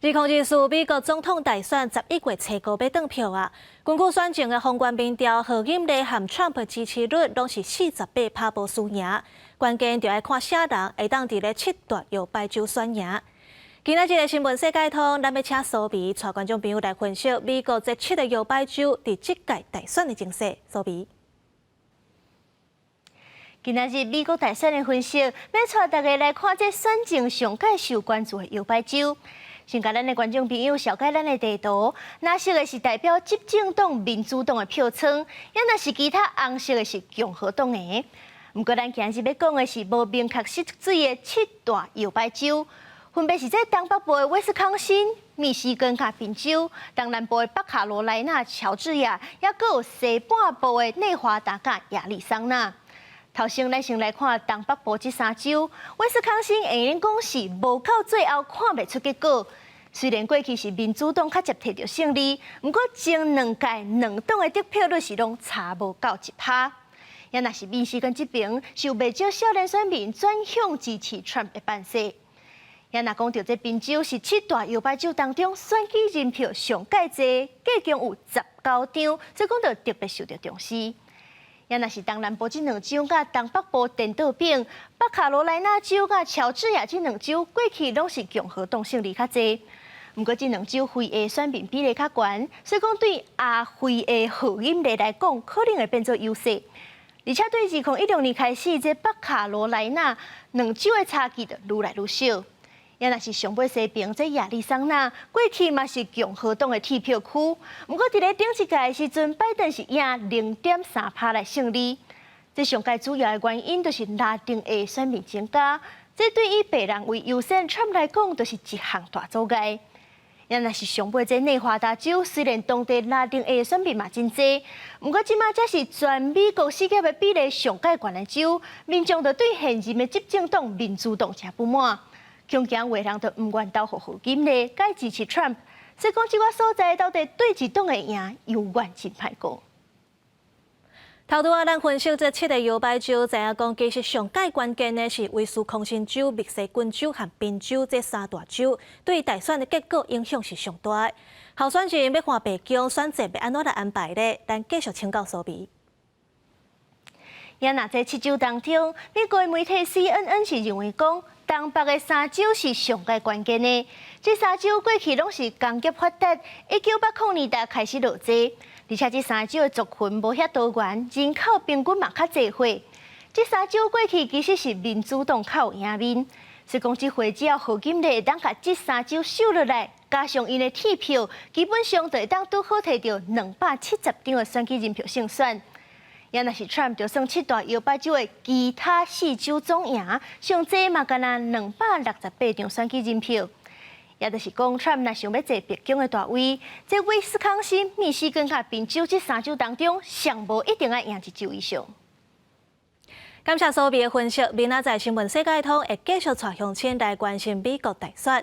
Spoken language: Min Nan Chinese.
2024美國總統大選11月初五欲轉票啊！根據選前的宏觀民調，賀錦麗和川普支持率攏是48%無輸贏。關鍵就愛看啥人會當佇咧七大搖擺州選贏。今仔日的新聞世界通，咱欲請蘇眉帶觀眾朋友來分析美國這七個搖擺州佇這屆大選的情勢。蘇眉。今仔日美國大選的分析，欲帶大家來看這選前上蓋受關注的搖擺州。先共咱的觀眾朋友紹介咱的地圖，藍色的是代表執政黨民主黨的票倉，抑若是其他紅色的是共和黨的。毋過咱今日欲講的是無明確失水的七大搖擺州，分別是這東北部的威斯康辛、密西根佮賓州，東南部的北卡羅來納、喬治亞，抑閣有西半部的內華達佮亞利桑那。頭先咱先來看東北部這三州，威斯康星會用講是無到最後看袂出結果。雖然過去是民主黨較捷提著勝利，毋過前兩屆兩黨的得票率是攏差無夠1%。抑若是密西根這邊，是有袂少少年選民轉向支持川普的辦勢。抑若講著這賓州是七大搖擺州當中選舉人票上蓋濟，計共有19張，所以講著特別受著重視。抑若是東南部這兩州佮東北部顛倒反，北卡羅來納州佮喬治亞這兩州過去攏是共和黨勝利較濟。毋過這兩州非裔選民比例較懸，所以講對亞非裔賀錦麗來講，可能會變做優勢。而且對2016年開始，這北卡羅來納兩州的差距就愈來愈小。抑若是上尾西邊這亞利桑那，過去嘛是共和黨的鐵票區，毋過佇咧頂一屆的時陣，拜登是贏0.3%來勝利。這上蓋主要的原因就是拉丁裔選民增加，這對以白人為優先川普來講，就是一項大阻礙。抑若是上尾這內華達州，雖然當地拉丁裔選民嘛真濟，毋過這馬才是全美國失業的比例上蓋懸的州，民眾就對現任的執政黨民主黨誠不滿。恐驚有人就毋願投予賀錦麗，改支持 Trump。所以講，這個所在到底佗一黨會贏，猶原真歹講。頭拄仔咱分析這七個搖擺州，知影講其實上蓋關鍵的是威斯康辛州、密西根州和賓州這三大州，對大選的結果影響是上大的。候選人欲換白宮選戰欲按怎來安排咧？咱繼續請教蘇眉。抑若這七州當中，美國媒體 CNN 是認為講，東北的三州是上蓋關鍵的。這三州過去攏是工業發達，1980年代開始落濟，而且這三州的族群無遐多元，人口平均嘛較濟歲。這三州過去其實是民主黨較有贏面，所以講這回只要賀錦麗會當共這三州收落來，加上𪜶的鐵票，基本上就會當拄好提著270張的選舉人票勝選。抑若是 Trump 就算七大搖擺州的其他四州總贏，上濟嘛干焦268張選舉人票。也就是講，Trump 若想欲坐白宮的大位，這威斯康星、密西根佮賓州這三州當中，上無一定愛贏一州以上。感謝蘇眉的分析，明仔載新聞世界通會繼續帶鄉親來關心美國大選。